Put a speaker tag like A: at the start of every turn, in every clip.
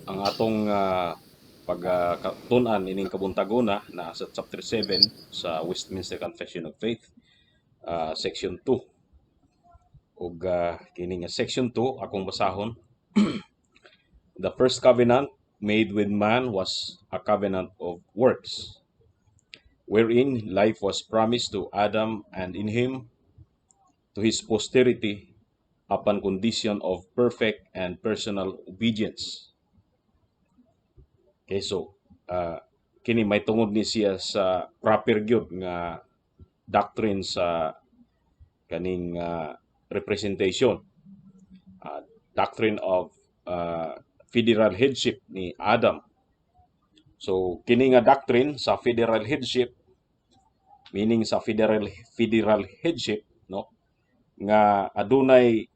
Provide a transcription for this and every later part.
A: Ang atong pagtun-an ining kabuntagona na sa chapter 7 sa Westminster Confession of Faith, section 2. Ug kini nga section 2 akong basahon. The first covenant made with man was a covenant of works, wherein life was promised to Adam and in him to his posterity upon condition of perfect and personal obedience. Okay, so kini may tungod ni siya sa proper gyud nga doctrine sa kaning representation. Doctrine of federal headship ni Adam. So kini nga doctrine sa federal headship, meaning sa federal headship, no, nga adunay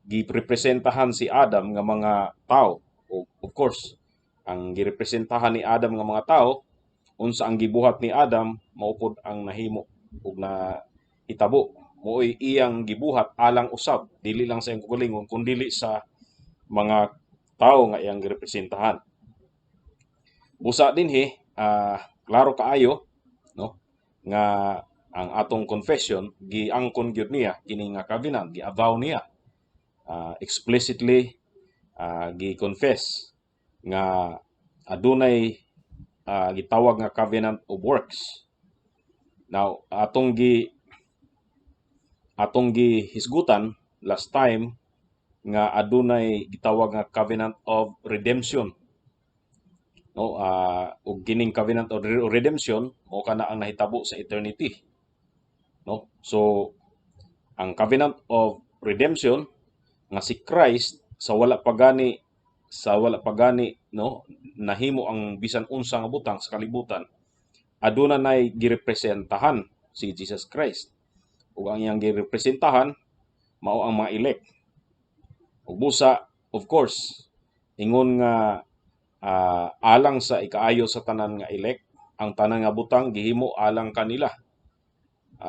A: girepresentahan si Adam nga mga tao. O, of course, ang girepresentahan ni Adam nga mga tao, unsa ang gibuhat ni Adam mao pod ang nahimo ug na hitabo. Mo'y iyang gibuhat alang usab dili lang sa iyang kaugalingon kun dili sa mga tao nga iyang girepresentahan. Busa dinhi, klaro kaayo, no, nga ang atong confession giangkon gyud niya kini nga covenant, gi-avow niya, explicitly gi-confess nga adunay gitawag nga covenant of works. Now, atong gihisgutan last time nga adunay gitawag nga covenant of redemption. No, ug kining covenant of redemption mao kana ang nahitabo sa eternity. No? So ang covenant of redemption nga si Christ sa wala pa gani, no, nahimo ang bisan unsa nga butang sa kalibutan, aduna nay girepresentahan si Jesus Christ, ug ang iyang girepresentahan mao ang mga elect. Ug busa, of course, ingon nga alang sa ikaayo sa tanan nga elect ang tanan nga butang gihimo alang kanila.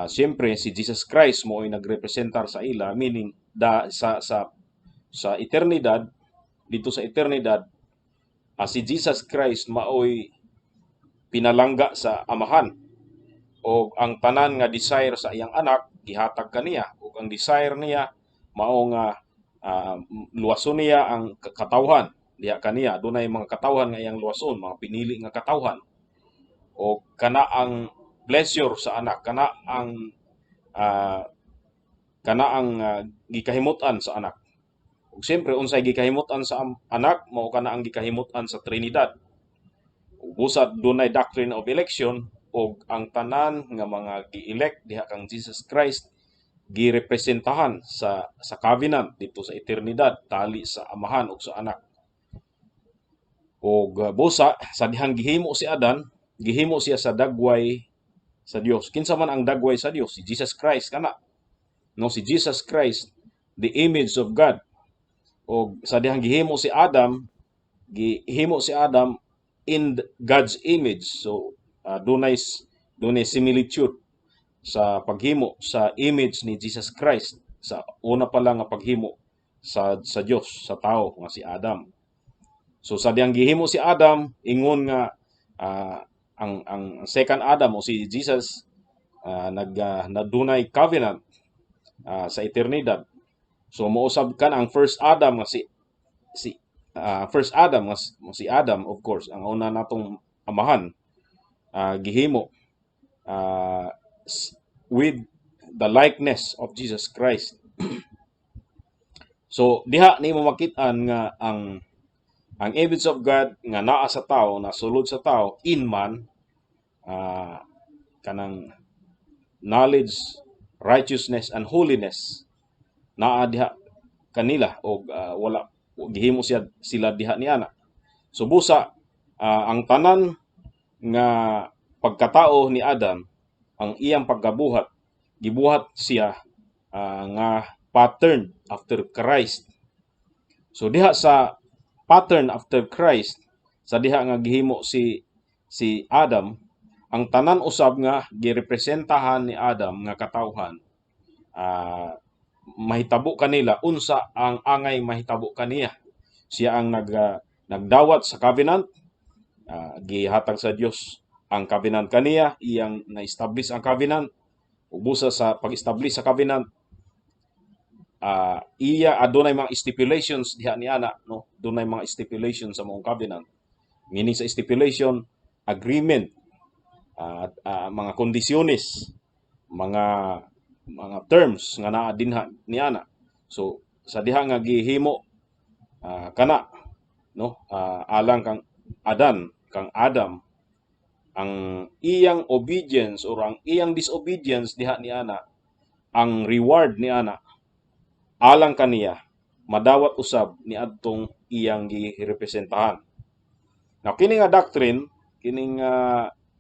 A: Siyempre si Jesus Christ mo ay nagrepresentar sa ila, meaning da sa eternidad, dito sa eternidad, si Jesus Christ maoy pinalangga sa Amahan o ang tanan nga desire sa iyang anak gihatag kaniya, ug ang desire niya mao nga luwason niya ang katawhan diha kaniya. Dunay mga katawhan nga iyang luwason, mga pinili nga katawhan, o kana ang pleasure sa anak, kana ang gikahimut-an sa anak. Ug siyempre, unsay gikahimut-an sa anak mao kana ang gikahimut-an sa Trinidad. Ug busa dunay doctrine of election, ug ang tanan nga mga gi-elect diha kang Jesus Christ girepresentahan sa covenant dito sa eternidad tali sa Amahan ug sa Anak. Ug busa sa dihang gihimo si Adan, gihimo siya sa dagway sa Dios. Kinsa man ang dagway sa Dios? Si Jesus Christ kana. No, si Jesus Christ, the image of God. Og sa dihang gihimo si Adam, gihimo si Adam in God's image. So dunay similitude sa paghimo sa image ni Jesus Christ sa una pa lang nga paghimo sa Dios sa tao nga si Adam. So sa dihang gihimo si Adam, ingon nga ang second Adam o si Jesus nadunay covenant sa eternidad. So mousab kan ang first Adam nga si si first Adam nga si Adam, of course, ang una natong amahan, gihimo with the likeness of Jesus Christ. So diha nimo makit-an nga ang image of God nga naa sa tao, nasulod sa tao, in man, kanang knowledge, righteousness and holiness naa diha kanila og wala gihimo siya sila diha ni ana. So busa ang tanan nga pagkatao ni Adam, ang iyang pagkabuhat, gibuhat siya nga pattern after Christ. So diha sa pattern after Christ, sa diha nga gihimo si Adam, ang tanan usab nga girepresentahan ni Adam nga katawhan, mahitabo kanila unsa ang angay mahitabo kaniya. Siya ang nagdawat sa covenant, gihatag sa Dios ang covenant kaniya, iyang na-establish ang covenant. Ug busa sa pag-establish sa covenant, iya adunay mga stipulations diha ni ana, no? Dunay mga stipulations sa maong covenant. Meaning sa stipulation, agreement, mga kondisyones, mga terms nga naa dinha ni ana. So sa diha nga gihimo kana, no, alang kang Adan, kang Adam, ang iyang obedience or ang iyang disobedience diha ni ana, ang reward ni ana alang kaniya madawat usab ni adtong iyang girepresentahan. Now, kini nga doctrine, kining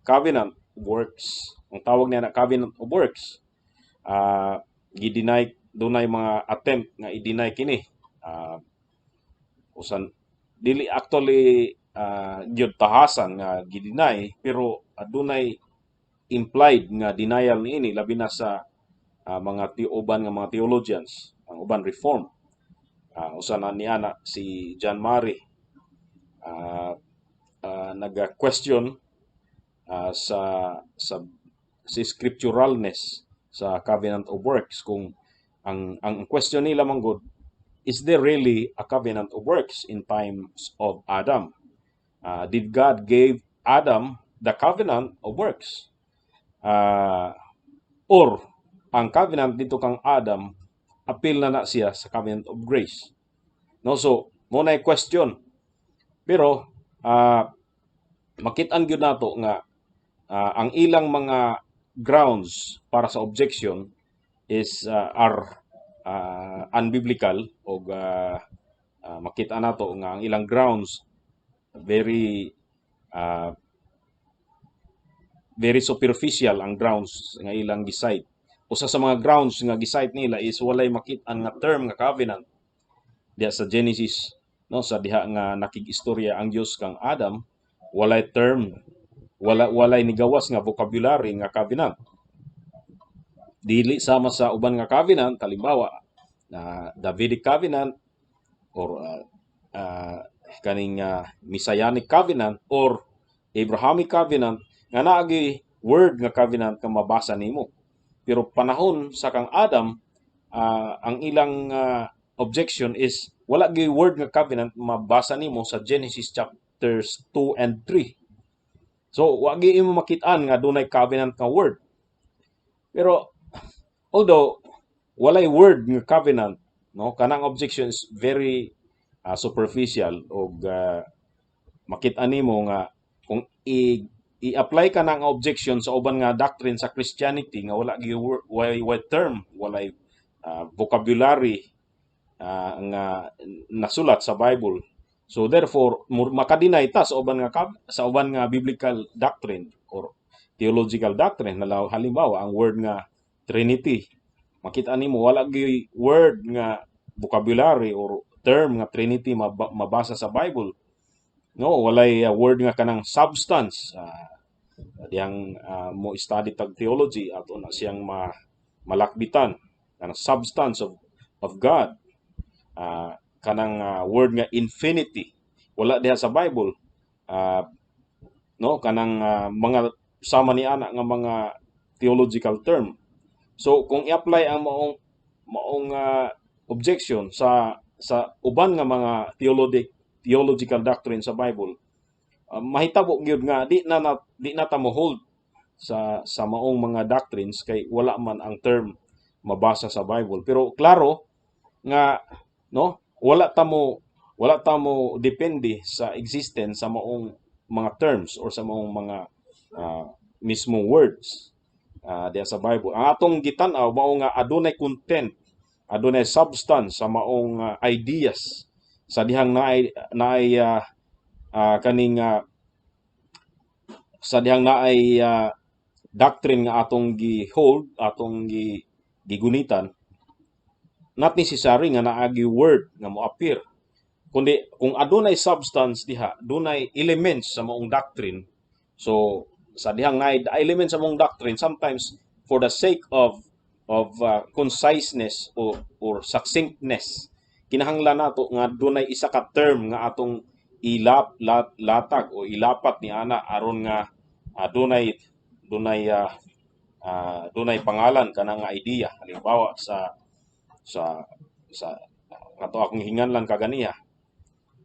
A: covenant works, ang tawag niya na covenant of works, gi-deny, dunay mga attempt nga i-deny kini. Usan dili actually gyud tahasan nga gi-deny, pero adunay implied nga denial niini, labi na sa mga uban nga mga theologians, ang uban Reform. Usa na ni ana si John Murray, naga-question sa scripturalness sa covenant of works. Kung ang question nila man gud, is there really a covenant of works in times of Adam? Did God gave Adam the covenant of works? Or ang covenant dito kang Adam, apil na na siya sa covenant of grace? No, so mao na question. Pero makit-an gyud nato nga ang ilang mga grounds para sa objection is are unbiblical og makita nato nga ang ilang grounds very superficial ang grounds nga ilang gi-cite. Usa sa mga grounds nga gi-cite nila is walay makit-an nga term nga covenant diha sa Genesis, no, sa diha nga nakig-istorya ang Dios kang Adam, walay term, walay nigawas nga vocabulary nga covenant. Dili sama sa uban nga covenant, halimbawa na Davidic covenant or kaning Messianic covenant or Abrahamic covenant nga naagi word nga covenant nga mabasa nimo. Pero panahon sa kang Adam, ang ilang objection is wala gyud word nga covenant mabasa nimo sa Genesis chapters 2 and 3. So wa gyud imo makit-an nga dunay covenant nga word. Pero although walay word nga covenant, no, kanang objection is very superficial og makit-an nimo nga kung i-apply ka ng objection sa uban nga doctrine sa Christianity nga wala gyud walay term, walay vocabulary nga nasulat sa Bible. So therefore maka-deny ta sa uban nga biblical doctrine or theological doctrine na halimbawa ang word nga Trinity. Makita nimo wala gyud word nga vocabulary or term nga Trinity mabasa sa Bible. No, walay word nga kanang substance. Diyang mo study tag theology, ato na siyang malakbitan kanang substance of God. Kanang word nga infinity, wala diha sa Bible. No, kanang mga sama ni ana nga mga theological term. So kung i-apply ang maong objection sa uban nga mga theological doctrine sa Bible, mahitabo gyud nga di na ta mo hold sa maong mga doctrines kay wala man ang term mabasa sa Bible. Pero klaro nga, no, wala ta mo depende sa existence sa maong mga terms or sa maong mga mismong words diha sa Bible. Ang atong gitan-aw mao nga adunay content, adunay substance sa maong ideas sa dihang naay kaning sa dihang naay doctrine nga atong gi-hold, atong gigunitan, not necessary nga naagi word nga mo appear. Kundi kung adunay substance diha, dunay elements sa maong doctrine. So sa dihang naay elements sa maong doctrine, sometimes for the sake of conciseness or succinctness, Kinahanglan nato nga dunay isa ka term nga atong latag o ilapat ni ana aron nga dunay pangalan kana nga idea. Halimbawa, sa kato akong hinganlan kaganiha,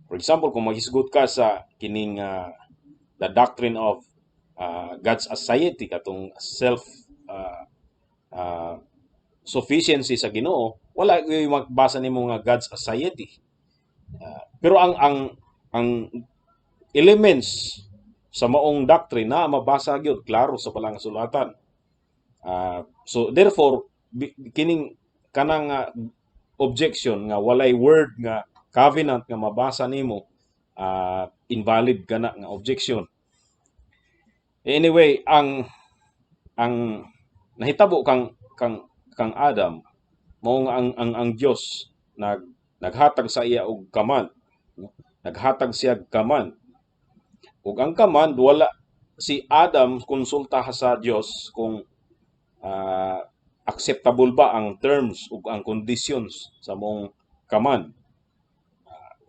A: for example, kung maghisgot ka sa kining the doctrine of God's aseity, katong self sufficiency sa Ginoo, wala gyud magbasa nimo nga God's aseity. Pero ang elements sa maong doctrine na mabasa gyud klaro sa Balaan nga Sulatan. So therefore, kining kanang objection nga walay word nga covenant nga mabasa nimo, invalid kana nga objection. Anyway, ang nahitabo kang Adam mao nga ang Dios naghatag sa iya og command, no? Naghatag siya og command. Ug ang command, wala si Adam konsulta sa Dios kung acceptable ba ang terms ug ang conditions sa maong command.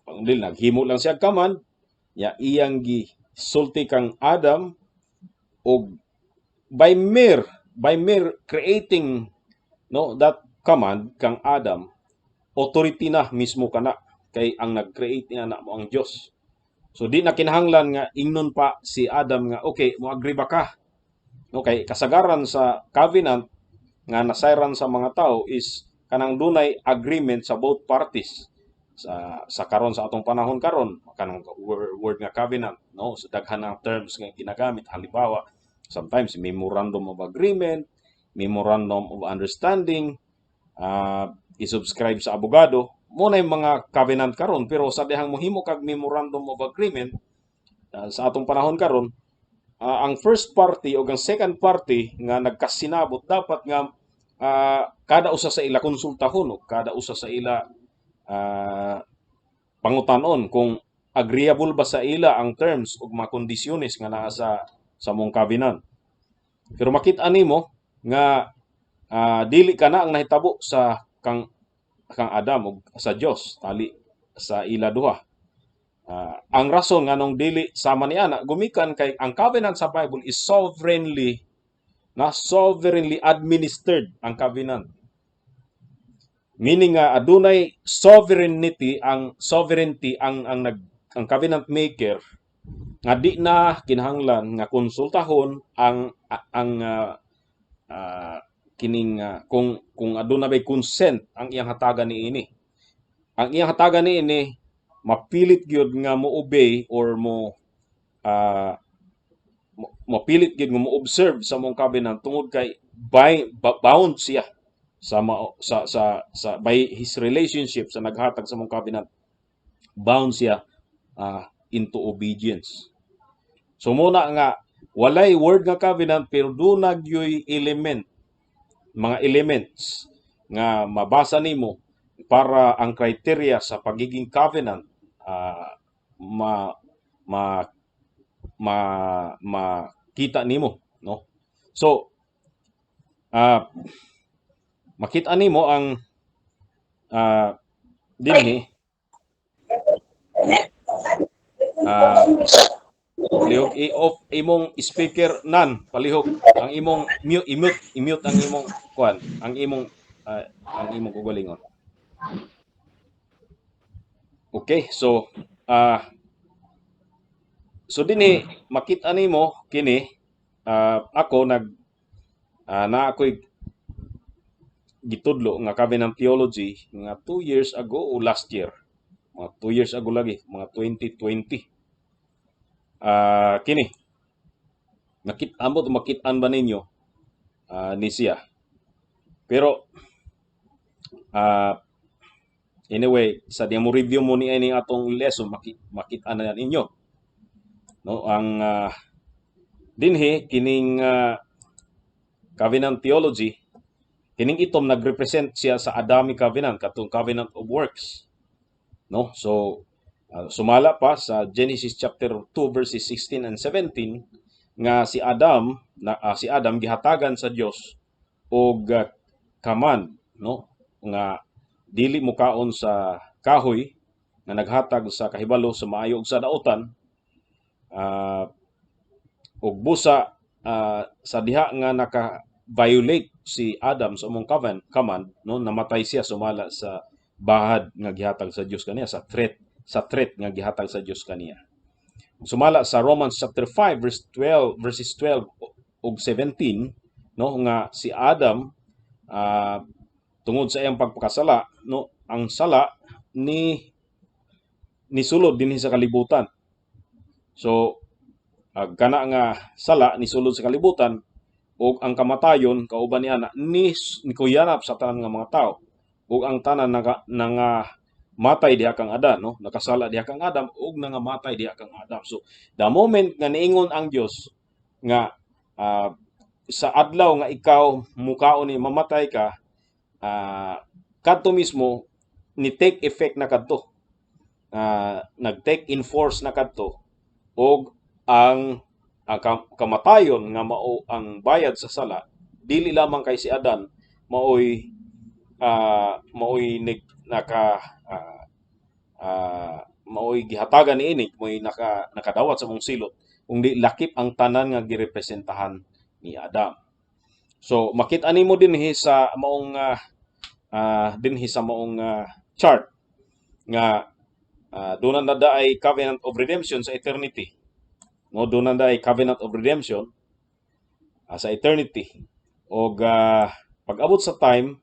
A: Dili, naghimo lang siya command ya, iyang gisulti kang Adam, ug by mere creating, no, that command kang Adam, authority na mismo kana kay ang nag-create niya na mao ang Dios. So di na kinahanglan nga ingnon pa si Adam nga, "Okay, mo agree ba ka?" Okay, kasagaran sa covenant nga nasayran sa mga tao is kanang dunay agreement sa both parties. Sa karon, sa atong panahon karon, kanang word nga covenant, no, sa daghan ng terms nga ginagamit. Halimbawa, sometimes memorandum of agreement, memorandum of understanding, i-subscribe sa abogado mao na yung mga covenant karon. Pero sa dihang mohimo kag memorandum of agreement, sa atong panahon karon, ang first party o ang second party nga nagkasinabot dapat nga kada usa sa ila konsultahon o kada usa sa ila pangutanon kung agreeable ba sa ila ang terms ug mga kondisyones nga naa sa maong covenant. Pero makita nimo nga dili kana ang nahitabo sa kang Adam ug sa Dios tali sa ila duha. Ang rason nganong dili sama ni ana gumikan kay ang covenant sa Bible is sovereignly administered ang covenant. Meaning nga adunay sovereignty ang covenant maker nga di na kinahanglan nga konsultahon ang kining kung aduna bay consent ang iyang hatagan niini. Ang iyang hatagan niini, mapilit gyud nga mo obey or mapilit gyud nga mo observe sa maong covenant tungod kay bound siya sa mao, sa by his relationship sa naghatag sa maong covenant, bound siya into obedience. So muna nga walay word nga covenant, pero duna gyoy element, mga elements nga mabasa nimo para ang criteria sa pagiging covenant ma ma ma makita nimo, no? So makita nimo ang dinhi, palihog i-off imong speaker nan, palihog ang imong mute, i-mute ang imong kuan, ang imong kaugalingon. Okay, so dinhi makita nimo kini, ako nag na ako'y gitudlo nga covenant theology nga 2 years ago o last year, mga 2 years ago lagi, mga 2020. Kini makit ambot makit-an ba ninyo ni siya? Pero anyway, sa di mo review mo ni ini atong lesson, makit-an na ninyo, no, ang dinhi kining covenant theology. Kining itom nagrepresent siya sa Adamic covenant, katong covenant of works, no? So sumala pa sa Genesis chapter 2 verses 16 and 17 nga si Adam gihatagan sa Dios og command, no, nga dili mo kaon sa kahoy nga naghatag sa kahibalo sa maayo ug sa daotan, ug busa sa diha nga naka-violate si Adam sa among covenant command, no, namatay siya sumala sa bahad nga gihatag sa Dios kaniya, sa threat nga gihatag sa Dios kaniya. Sumala sa Romans chapter 5 verse 12, verses 12 ug 17, no, nga si Adam, tungod sa iyang pagpakasala, no, ang sala ni nisulod dinhi sa kalibutan. So kana nga sala nisulod sa kalibutan ug ang kamatayon kauban niana ni nikuyanap sa tanan nga mga tao ug ang tanan nanga matay diha kang Adan, no, nakasala diha kang Adam ug nangamatay diha kang Adam. So the moment nga niingon ang Dios nga sa adlaw nga ikaw mukaon ni mamatay ka, kadto mismo ni take effect na kadto, nag-take in force na kadto og ang kamatayon nga mao ang bayad sa sala, dili lamang kay si Adan maoy naka maoy gihatagan niini, maoy nakadawat sa mong silot, kundi lakip ang tanan nga girepresentahan ni Adam. So makita nimo dinhi sa maong chart nga doon na ay covenant of redemption sa eternity. No, doon na ay covenant of redemption sa eternity. Og pag-abot sa time,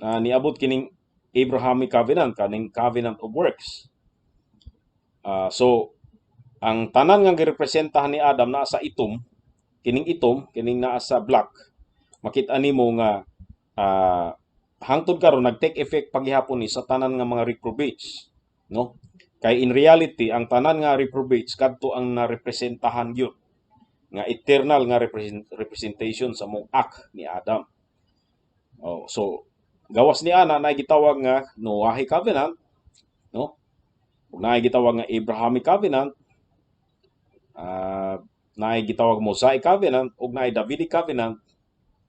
A: niabot kining Abrahamic covenant, kaning covenant of works. So ang tanan nga girepresentahan ni Adam naa sa itom, kining itom, kining naa sa black. Makita nimo nga hangtod karon nag-take effect pagihapon ni sa tanan nga mga reprobates, no? Kay in reality, ang tanan nga reprobates kadto ang narepresentahan gyud nga eternal nga representation sa mong act ni Adam. Oh, so gawas ni ana na gitawag nga Noahic covenant, no? Ug naay gitawag nga Abrahamic covenant, naay gitawag Mosaic covenant, ug naay Davidic covenant,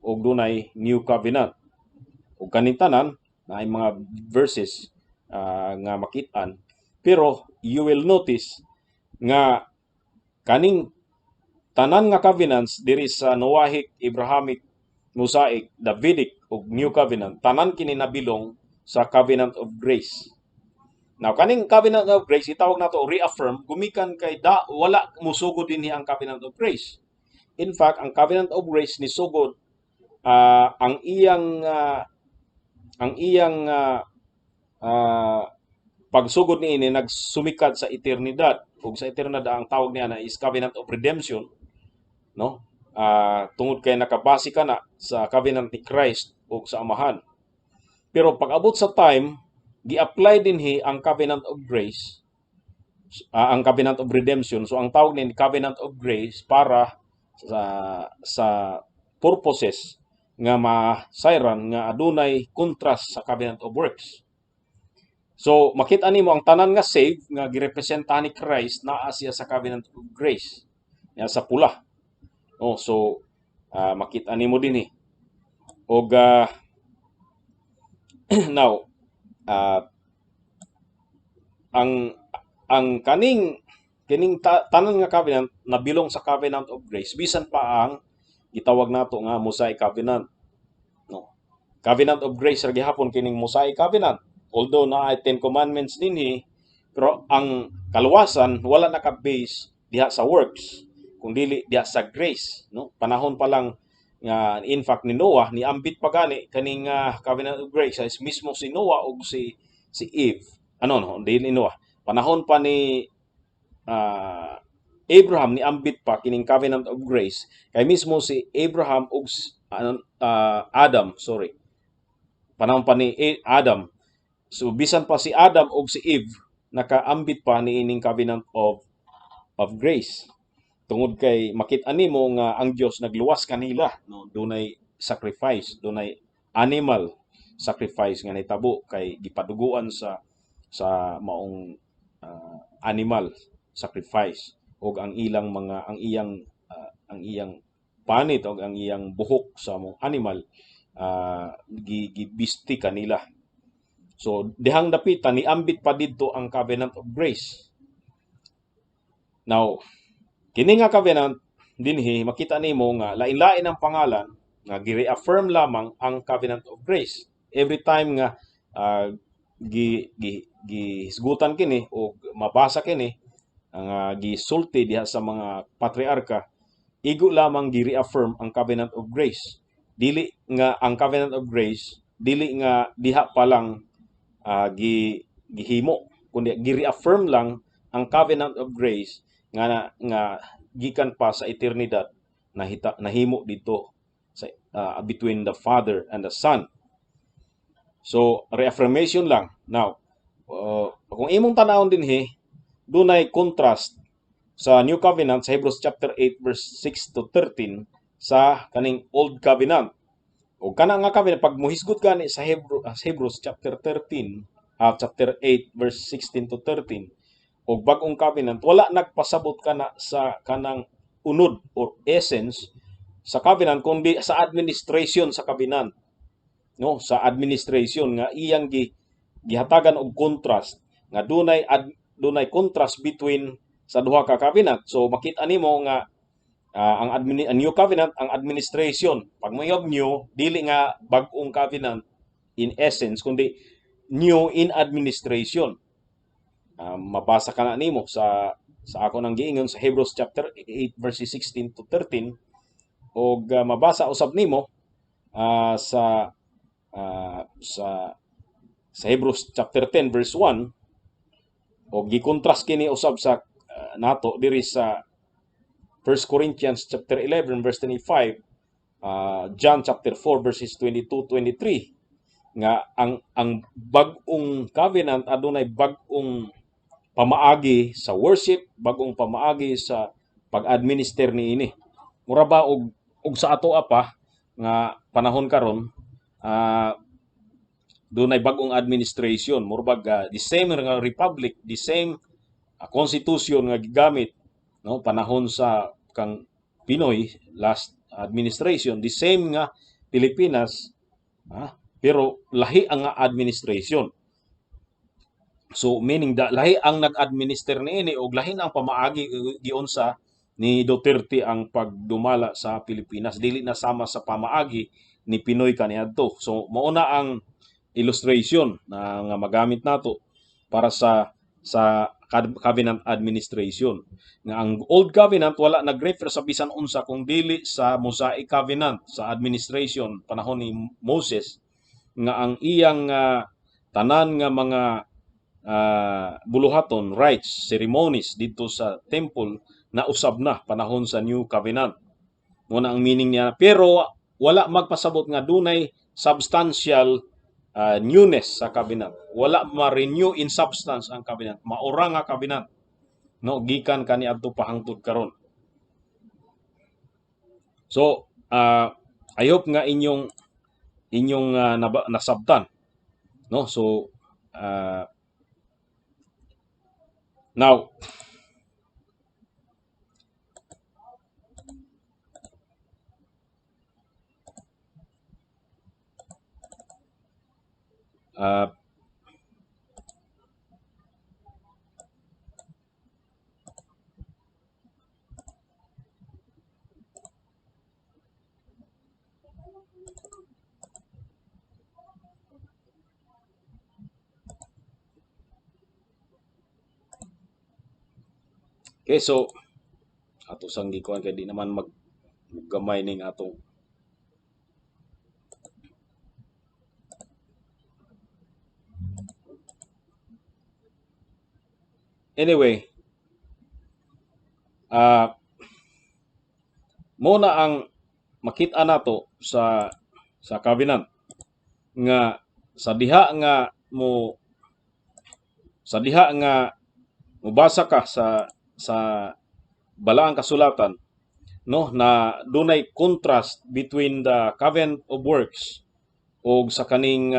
A: ug dunay New Covenant. Ug kaning tanan naay mga verses nga makit-an, pero you will notice nga kaning tanan nga covenants diri sa Noahic, Abrahamic, Mosaic, Davidic ug New Covenant, tanan kini nabilong sa covenant of grace. Now, kaning covenant of grace itawag nato reaffirm gumikan kay da wala musugod dinhi ang covenant of grace. In fact, ang covenant of grace ni sugod ang iyang pagsugod niini nagsumikad sa eternidad, ug sa eternidad ang tawag niya na is covenant of redemption, no, tungod kay nakabase ka na sa covenant ni Christ ug sa Amahan. Pero pag-abot sa time, gi-apply dinhi ang covenant of grace, ang covenant of redemption. So ang tawag ni covenant of grace para sa purposes nga masayran nga adunay contrast sa covenant of works. So makita nimo ang tanan nga save nga girepresentahan ni Christ naa siya sa covenant of grace. Ya sa pula. Oh, so makita nimo dinhi. Og now ang kaning kining tanan nga covenant nabilong sa covenant of grace, bisan pa ang gitawag nato nga Mosaic covenant, no? Covenant of grace ra gihapon kining Mosaic covenant, although naa Ten Commandments dinhi, pero ang kaluwasan wala naka-base diha sa works kung dili diha sa grace, no? Panahon pa lang nga in fact ni Noah, niambit pa gani kaning covenant of grace is mismo si Noah ug si Eve, ano, no, dili Noah, panahon pa ni Abraham, niambit pa kining covenant of grace kay mismo si Abraham ug Adam, sorry, panahon pa ni Adam. So bisan pa si Adam ug si Eve nakaambit pa niining covenant of grace. Tungod kay makita nimo nga ang Dios nagluwas kanila, no, dunay sacrifice, dunay animal sacrifice nga nahitabo kay gipaduguan sa maong animal sacrifice ug ang ilang mga ang iyang panit og ang iyang buhok sa mong animal gibisti kanila. So dihang dapita niambit pa didto ang covenant of grace. Now, kini nga covenant dinhi makita nimo nga lain-lain ang pangalan nga gi-reaffirm lamang ang covenant of grace. Every time nga gi gi gihisgutan kini o mabasa kini ang gisulti diha sa mga patriarka, igo lamang gi-reaffirm ang covenant of grace. Dili nga ang covenant of grace dili nga diha pa lang gi gihimo, kundi gi-reaffirm lang ang covenant of grace nga nga gikan pa sa eternidad nahita nahimo dito sa between the Father and the Son. So reaffirmation lang. Now, kung imong tan-awon dinhi, dunay contrast sa New Covenant sa Hebrews chapter 8 verse 6 to 13 sa kaning Old Covenant. O kana nga covenant, pag muhisgot gani sa Hebrews chapter 13, chapter 8 verse 16 to 13 og Bag-ong Covenant, wala nagpasabot kana sa kanang unod or essence sa covenant, kundi sa administration sa covenant, no? Sa administration nga iyang gihatagan og contrast nga dunay contrast between sa duha ka covenant. So makita nimo nga ang New Covenant, ang administration, pag moyog new, dili nga bag-ong covenant in essence, kundi new in administration. Mabasa ka na nimo sa ako nang giingon sa Hebrews chapter 8 verses 16 to 13, og mabasa usab nimo sa Hebrews chapter 10 verse 1, og gikontrast kini usab sa nato diri sa 1 Corinthians chapter 11 verse 25, John chapter 4 verses 22 23, nga ang bag-ong covenant adunay bag-ong pamaagi sa worship, bag-ong pamaagi sa pag-administer niini. Mura ba og sa ato pa nga panahon karon, dunay bag-ong administration, mura bag the same nga republic, the same constitution nga gigamit, no, panahon sa kang Pinoy last administration, the same nga Pilipinas, pero lahi ang nga administration. So meaning da lahi ang nag-administer niini og lahi na ang pamaagi giunsa ni Duterte ang pagdumala sa Pilipinas, dili na sama sa pamaagi ni Pinoy kaniadto. So mao na ang illustration na nga magamit nato para sa covenant administration, nga ang Old Covenant wala nag-refer sa bisan unsa kung dili sa Mosaic Covenant, sa administration panahon ni Moses, nga ang iyang tanan nga mga buluhaton, rites, ceremonies didto sa temple na usab na panahon sa New Covenant. Mo na ang meaning niya, pero wala magpasabot nga dunay substantial newness sa covenant. Wala ma-renew in substance ang covenant. Maura nga covenant, no, gikan kaniadto pa hangtod karon. So I hope nga inyong nasabtan, no? So now okay, so ato sang gikuan kay di naman mag gamay ning atong. Anyway, mo na ang makita nato sa covenant nga sa diha nga mobasa ka sa balaang kasulatan, no, na dunay contrast between the covenant of works og sa kaning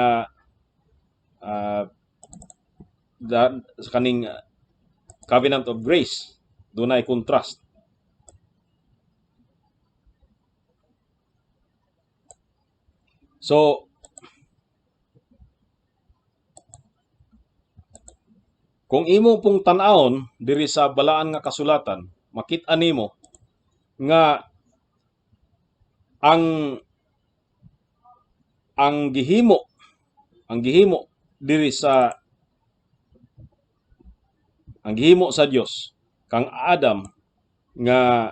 A: sa kaning covenant of grace, dunay contrast. So Kung imo pong tan-awon diri sa balaan nga kasulatan, makit-an nimo nga ang gihimo diri sa ang gihimo sa Dios kang Adam nga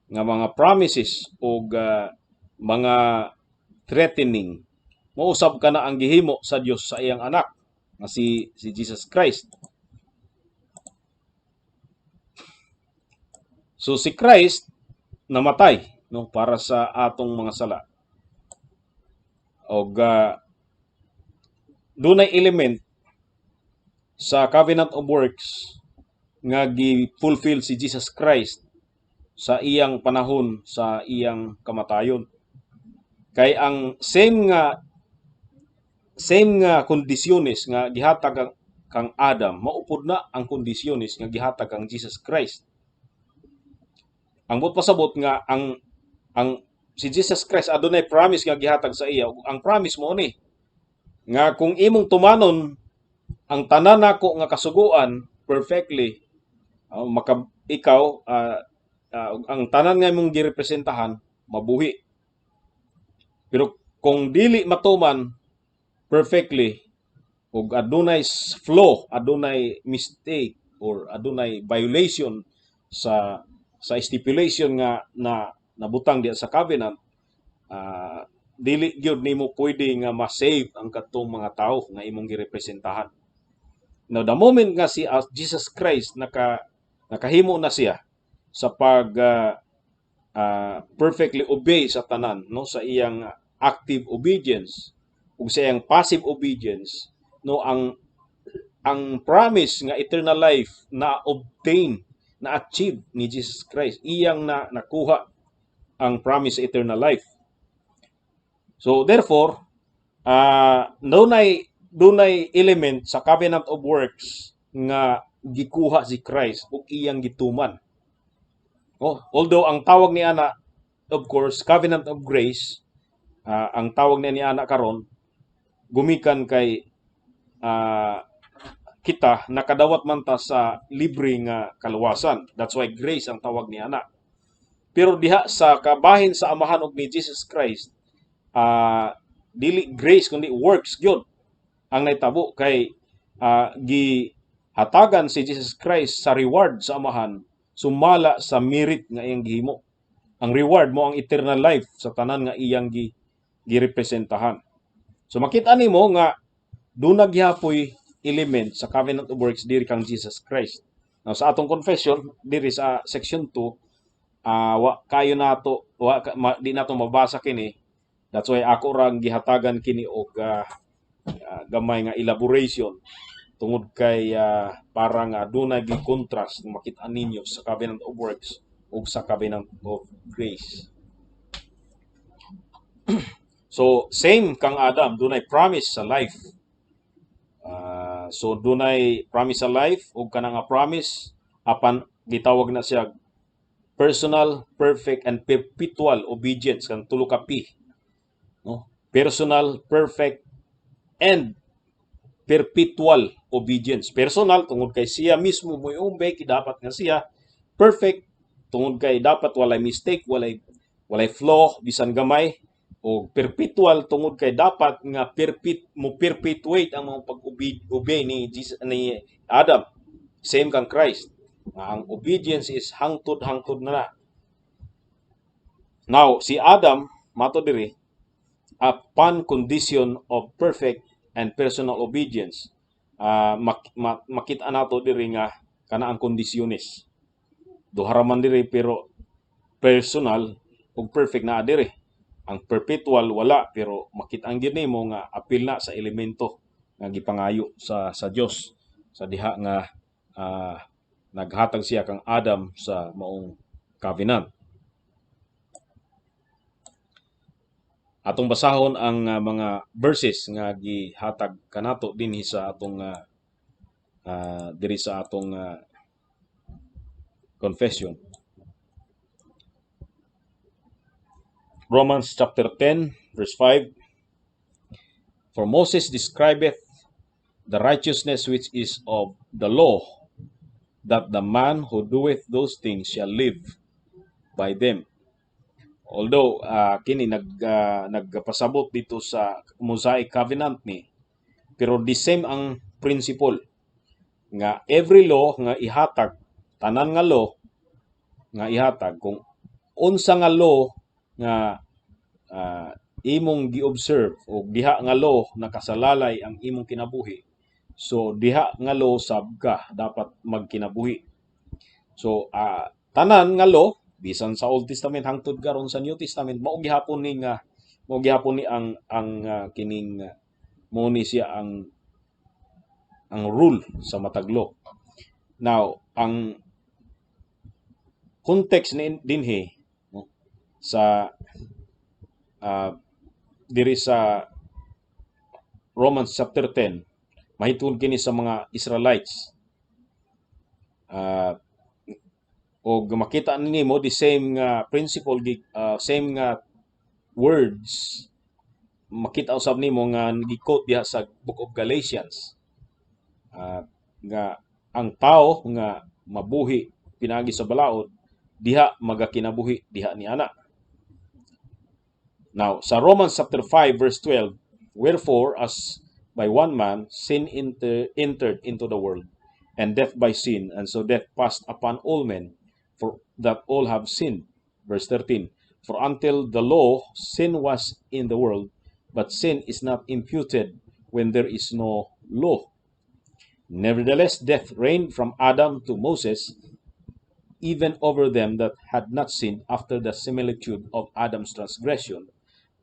A: nga mga promises o mga threatening, mousab kana ang gihimo sa Dios sa iyang anak nga si Jesus Christ. So si Christ namatay, no, para sa atong mga sala. Og dunay element sa covenant of works nga gi-fulfill si Jesus Christ sa iyang panahon sa iyang kamatayon. Kay ang same nga kondisyones nga gihatag kang Adam, maupod na ang kondisyones nga gihatag kang Jesus Christ. Ang buot pasabot nga ang si Jesus Christ adunay promise nga gihatag sa iya. Ang promise mo ni nga kung imong tumanon ang tanan nako nga kasuguan perfectly, maka ikaw, ang tanan nga imong girepresentahan mabuhi. Pero kung dili matuman perfectly ug adunay flaw, adunay mistake or adunay violation sa stipulation nga na nabutang diya sa covenant, dili gyud nimo pwede nga ma-save ang kadtong mga tawo nga imong girepresentahan. Now, the moment nga si Jesus Christ nakahimo na siya sa pag perfectly obey sa tanan, no, sa iyang active obedience ug sa iyang passive obedience, no, ang promise nga eternal life na obtain, na achieve ni Jesus Christ, iyang na nakuha ang promise sa eternal life. So therefore, dunay element sa covenant of works nga gikuha si Christ ug iyang gituman. Oh, although ang tawag ni ana, of course, covenant of grace, ang tawag niya ni ana karon gumikan kay kita nakadawat man ta sa libre nga kaluwasan. That's why grace ang tawag ni ana. Pero diha sa kabahin sa Amahan og ni Jesus Christ, dili grace kundi works gyud ang nahitabo kay gihatagan si Jesus Christ sa reward sa Amahan sumala sa merit nga iyang gihimo. Ang reward mo ang eternal life sa tanan nga iyang girepresentahan. So makita nimo nga duna gihapoy element sa covenant of works diri kang Jesus Christ. Now, sa atong confession diri sa section 2, wa kayo nato wa di nato mabasa kini. That's why ako rang gihatagan kini og gamay nga elaboration tungod kay para nga dunay gi contrast makita ninyo sa covenant of works ug sa covenant of grace. So same kang Adam, dunay promise sa life. So dunay promise sa life ug kana nga promise apan gitawag na siya personal, perfect and perpetual obedience, kan tulo ka P. No? Personal, perfect and perpetual obedience. Personal tungod kay siya mismo moobey, dapat nga siya. Perfect tungod kay dapat walay mistake, walay flaw bisan gamay, o perpetual tungod kay dapat nga mo perpetuate ang mga pag-obey ni Jesus, ni Adam. Same kang Christ. Nga ang obedience is hangtod hangtod na na. Now, si Adam, mato diri, upon condition of perfect and personal obedience, makita nato diri nga kana ang kondisyones. Duha ra man diri pero personal ug perfect na diri. Ang perpetual wala, pero makita ang gyud nimo nga apil na sa elemento nga gipangayo sa Dios sa diha nga naghatag siya kang Adam sa maong covenant. Atong basahon ang mga verses nga gihatag kanato dinhi sa atong diri sa atong confession. Romans chapter 10 verse 5. For Moses describeth the righteousness which is of the law, that the man who doeth those things shall live by them. Although kini nagpasabot dito sa Mosaic Covenant ni, pero the same ang principle nga every law nga ihatag, tanan nga law nga ihatag, kung unsa nga law nga imong gi-observe o diha nga law nakasalalay ang imong kinabuhi, so diha nga law sab ka dapat magkinabuhi. So tanan nga law bisan sa Old Testament hangtod karon sa New Testament, mao gihapon ni ang kining mo ni siya ang rule sa matag law. Now, ang context ni dinhi, no, sa diri sa Romans chapter 10, mahitungod kini sa mga Israelites. Og makita nimo the same nga principle, same nga words makita usab nimo nga gi-quote diha sa Book of Galatians nga ang tao nga mabuhi pinaagi sa balaod, diha magakinabuhi diha ni ana. Now, sa Romans chapter 5 verse 12, "Wherefore, as by one man sin entered into the world, and death by sin, and so death passed upon all men, for that all have sinned." Verse 13, "For until the law, sin was in the world, but sin is not imputed when there is no law. Nevertheless, death reigned from Adam to Moses, even over them that had not sinned after the similitude of Adam's transgression,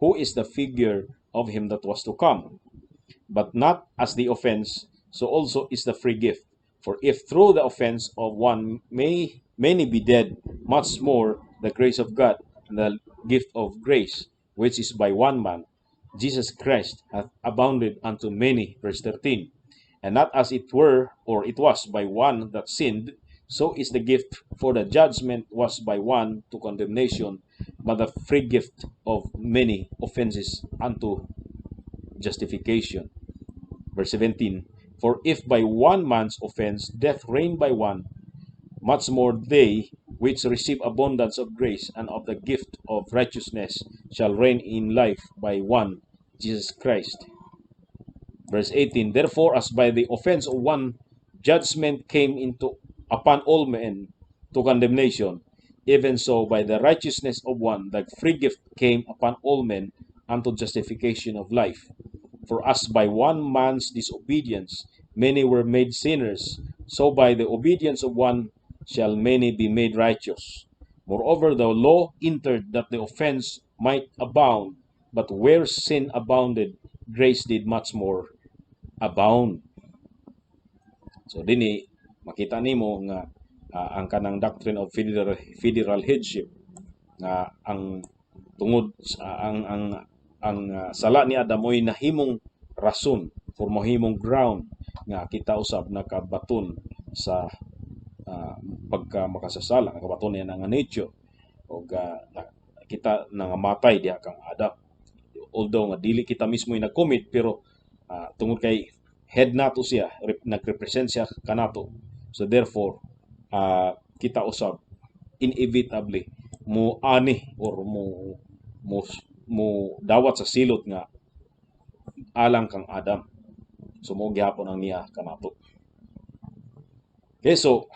A: who is the figure of him that was to come. But not as the offense, so also is the free gift. For if through the offense of one may many be dead, much more the grace of God and the gift of grace, which is by one man, Jesus Christ, hath abounded unto many." Verse 13. "And not as it were, or it was by one that sinned, so is the gift; for the judgment was by one to condemnation, but the free gift of many offenses unto justification." Verse 17. "For if by one man's offense death reigned by one, much more they which receive abundance of grace and of the gift of righteousness shall reign in life by one, Jesus Christ." Verse 18, "Therefore, as by the offense of one judgment came into upon all men to condemnation, even so by the righteousness of one the free gift came upon all men unto justification of life. For as by one man's disobedience many were made sinners, so by the obedience of one shall many be made righteous. Moreover, the law entered that the offense might abound, but where sin abounded, grace did much more abound." So dinhi makita nimo nga ang kanang doctrine of federal headship nga ang tungod sa ang sala ni Adam mo'y nahimong rason for mahimong ground nga kita usab nakabaton sa pagka makasasala, nakabaton niya nga nature og kita nangamatay diha kang Adam, although nga dili kita mismo yung nag-commit, pero tungod kay head nato siya, nagrepresent siya kanato, so therefore kita usab inevitably mo ani or mo dawat sa silot nga alang kang Adam. So mo gihapon ang niya kanato. Okay, so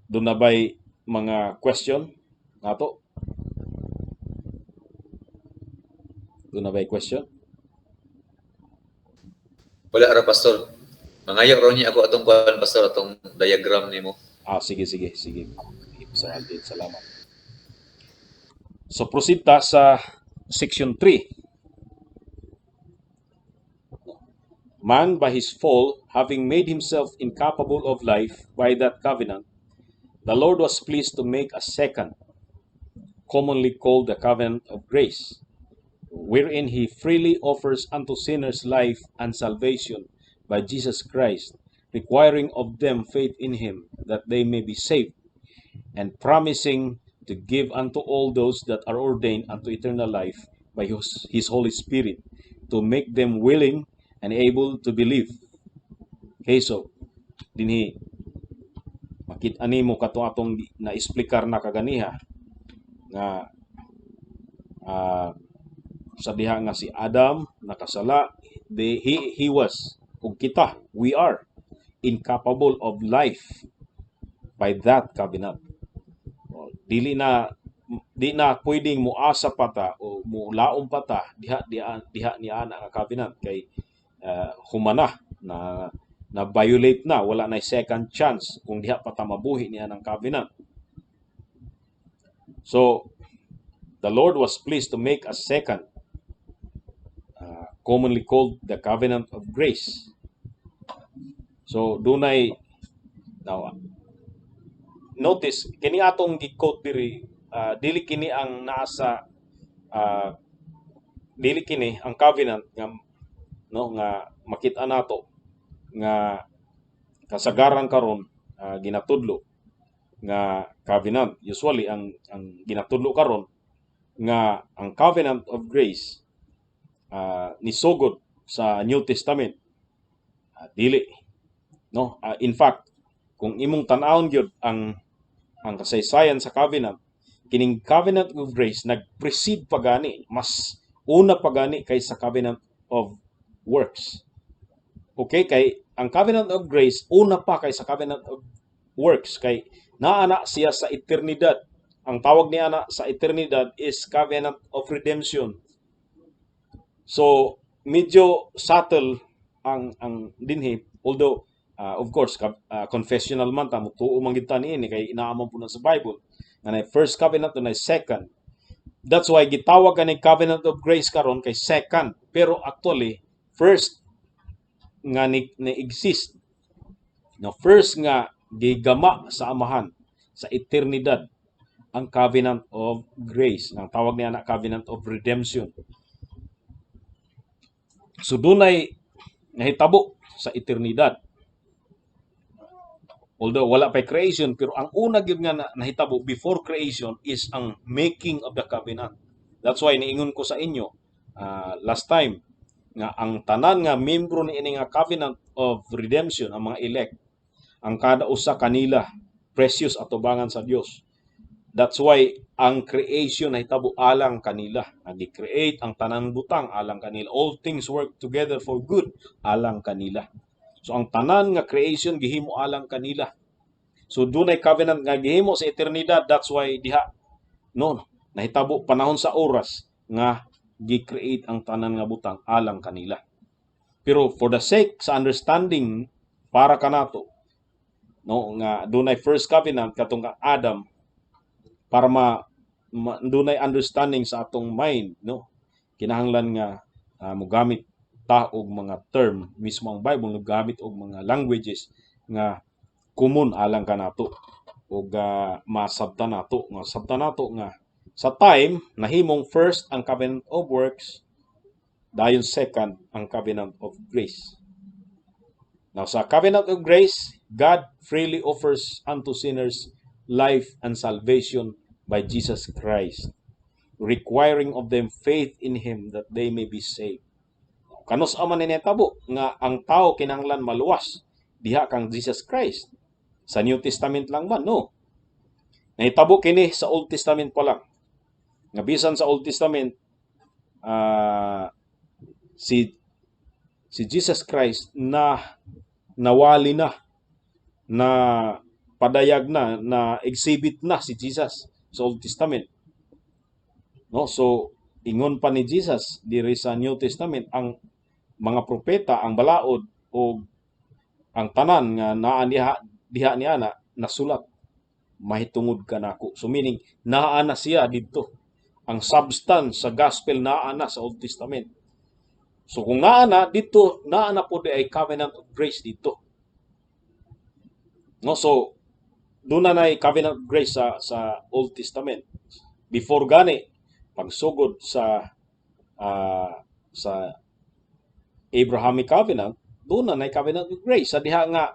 A: duna ba'y mga question nato? Duna ba'y question?
B: Wala ra, Pastor. Mangayo ra niya ako atong kuan, Pastor, atong diagram nimo.
A: Ah, sige. Sir Aldin, salamat. So proceed ta sa section 3. "Man by his fall, having made himself incapable of life by that covenant, the Lord was pleased to make a second, commonly called the covenant of grace, wherein he freely offers unto sinners life and salvation by Jesus Christ, requiring of them faith in him that they may be saved, and promising to give unto all those that are ordained unto eternal life by His Holy Spirit to make them willing and able to believe. Okay, so dinhi makita nimo kato atong na-explikar na kaganiha nga sa diha nga si Adam nakasala, he was, ug kita, we are incapable of life by that covenant. O, dili na, di na pwedeng muasa pa ta o mulaom pa ta diha diha diha niya ana nga covenant kay humana na, na violate na, wala na second chance kung diha pa ta mabuhi niya ng covenant. So the Lord was pleased to make a second, commonly called the covenant of grace. So dunay, now notice, kini atong gi-quote diri, dili kini ang naa sa dili kini ang covenant nga, no, nga makita nato nga kasagaran karon ginatudlo nga covenant. Usually ang ginatudlo karon nga ang covenant of grace nisugod sa New Testament. Dili, no? In fact, kung imong tan-awon gyud ang kasaysayan sa covenant, kining covenant of grace nag-precede pa gani, mas una pa gani kaysa covenant of works. Okay, kay ang covenant of grace una pa kaysa covenant of works kay naa na siya sa eternidad. Ang tawag niya na sa eternidad is covenant of redemption. So medyo subtle ang dinhi, although of course confessional man ta, mutuo man gid ta niini kay naa man pud na sa Bible nga na first covenant na second. That's why gitawag kani covenant of grace karon kay second, pero actually first nga ni exist, no, first nga gigama sa Amahan sa eternidad ang covenant of grace. Ang tawag niya na covenant of redemption. So dunay nahitabo sa eternidad. Although wala pa creation, pero ang una gyud nga nahitabo before creation is ang making of the covenant. That's why niingon ko sa inyo last time nga ang tanan nga membro ni ini nga covenant of redemption, ang mga elect, ang kada usa kanila precious atubangan sa Dios. That's why ang creation nahitabo alang kanila. Nagi-create ang tanan butang alang kanila. All things work together for good alang kanila. So ang tanan nga creation gihimo alang kanila. So dunay covenant nga gihimo sa eternidad. That's why diha, no, nahitabo panahon sa oras nga gi-create ang tanan nga butang alang kanila. Pero for the sake sa understanding para kanato, no, nga dunay first covenant katong kang Adam, para ma dunay understanding sa atong mind, no, kinahanglan nga mogamit ta og mga term, mismo ang Bible mogamit og mga languages nga common alang kanato ug masabtan nato nga sabtan nato nga sa time nahimong first ang covenant of works, dayon second ang covenant of grace. Now, sa covenant of grace, God freely offers unto sinners life and salvation by Jesus Christ, requiring of them faith in Him that they may be saved. Kanus-a man ni nahitabo nga ang tao kinahanglan maluwas diha kang Jesus Christ? Sa New Testament lang ba? No. Nahitabo kini sa Old Testament pa lang. Nga bisan sa Old Testament, si Jesus Christ na nawali na, na padayag na, na exhibit na si Jesus sa Old Testament. No? So ingon pa ni Jesus diri sa New Testament, ang mga propeta, ang balaod o ang tanan nga naa diha diha niya na nasulat mahitungod kanako. So meaning naa na siya didto. Ang substance sa gospel naa na sa Old Testament. So kung naa na didto, naa na pud ay covenant of grace didto. No, so duna na covenant of grace sa Old Testament. Before gani pagsugod sa Abrahamic covenant, duna na covenant of grace sa diha nga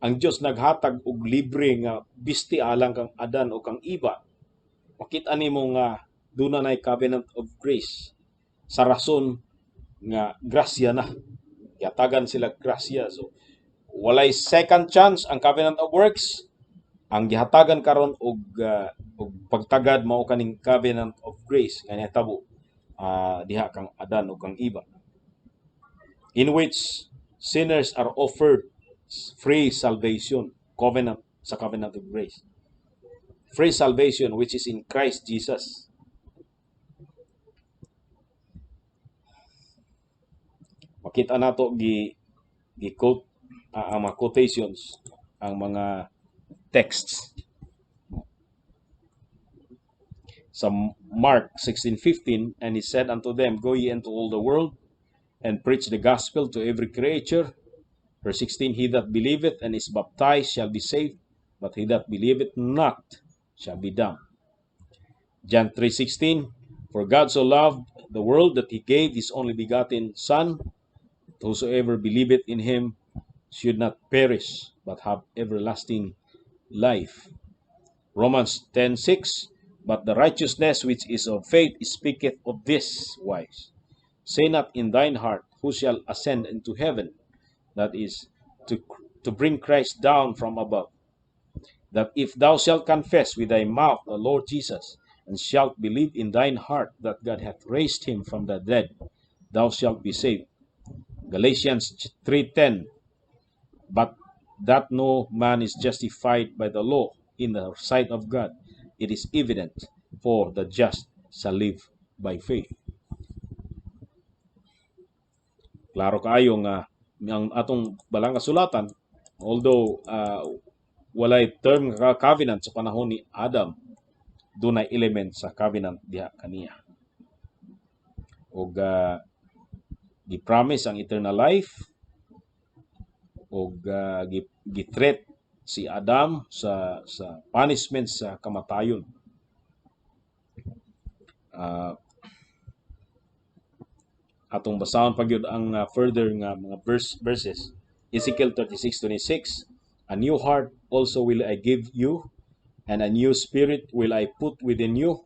A: ang Dios naghatag og libre nga bisti alang kang Adan o kang Eva. Makita nimo nga duna na covenant of grace. Sa rason nga grasya na. Gihatagan sila grasya. So walay second chance ang covenant of works. Ang gihatagan karon og pagtagad mao kaning covenant of grace nga nahitabo diha kang Adan ug kang Eva, in which sinners are offered free salvation. Covenant sa covenant of grace, free salvation which is in Christ Jesus. Makita nato gi gi quote ang mga quotations, ang mga texts sa Mark 16:15, "And he said unto them, Go ye into all the world and preach the gospel to every creature." Verse 16, "He that believeth and is baptized shall be saved, but he that believeth not shall be damned." John 3:16, "For God so loved the world that he gave his only begotten Son, that whosoever believeth in him should not perish, but have everlasting life." Romans 10:6, "But the righteousness which is of faith speaketh of this wise: Say not in thine heart, Who shall ascend into heaven?" That is, to bring Christ down from above. "That if thou shalt confess with thy mouth the Lord Jesus, and shalt believe in thine heart that God hath raised him from the dead, thou shalt be saved." Galatians 3:10, "But that no man is justified by the law in the sight of God, it is evident, for the just shall live by faith." Klaro kaayo nga ang atong balang kasulatan, although walay term nga covenant sa panahon ni Adam, dunay element sa covenant diha kaniya. Og gi-promise ang eternal life og gi-threat si Adam sa punishment sa kamatayon. Atong basahon pa gyud ang further nga mga verses. Ezekiel 36:26, "A new heart also will I give you, and a new spirit will I put within you,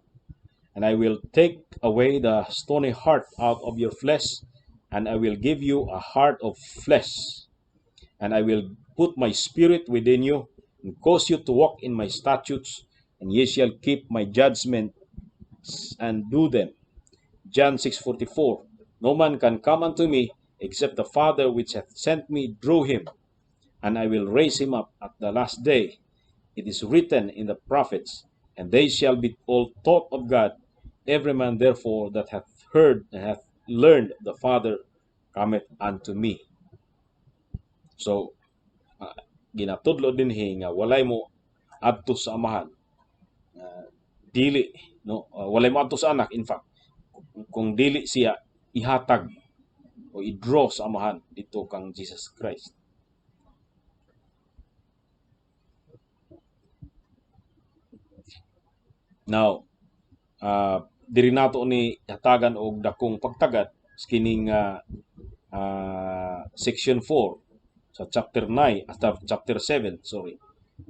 A: and I will take away the stony heart out of your flesh, and I will give you a heart of flesh. And I will put my spirit within you, and cause you to walk in my statutes, and ye shall keep my judgments and do them." John 6:44, "No man can come unto me, except the Father which hath sent me draw him, and I will raise him up at the last day. It is written in the prophets, and they shall be all taught of God. Every man therefore that hath heard and hath learned the Father cometh unto me." So, ginatudlo dinhi nga walay mo adto sa Amahan. Dili, no, walay mo adto sa Anak, in fact, kung dili siya ihatag o i-draw sa Amahan dito kang Jesus Christ. Now, diri nato ni hatagan og dakong pagtagad kining section 4 sa chapter 9 at chapter 7, sorry,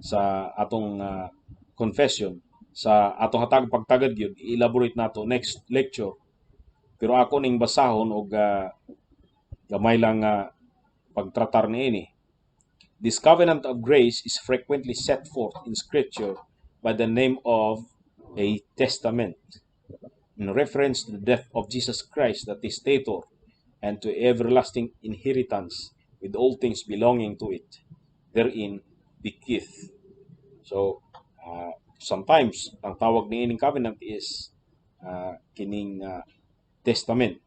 A: sa atong confession. Sa atong hatag pagtagad gyud, i-elaborate nato next lecture. Pero ako ning basahon og gamay lang pagtratar niini. This covenant of grace is frequently set forth in Scripture by the name of a testament, in reference to the death of Jesus Christ, the testator, and to everlasting inheritance with all things belonging to it, therein bequeathed. So, sometimes, ang tawag niining covenant is kining testament.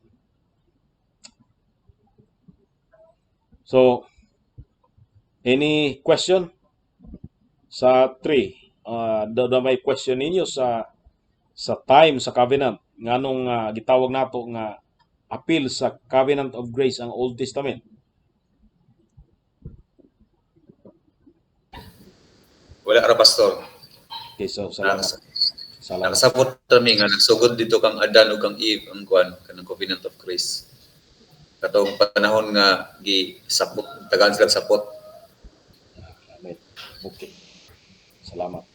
A: So, any question? Sa 3, da may question ninyo sa time sa covenant, nganong gitawag nato nga appeal sa covenant of grace ang Old Testament?
B: Wala ra, Pastor.
A: Okay, so salamat. Salamat.
B: Nakasabot kami nga nagsugod dito kang Adan ug kang Eve ang kuan kanang covenant of grace. Katong panahon nga gi sapot, tagaan sila sapot.
A: Amen. Okay. Salamat.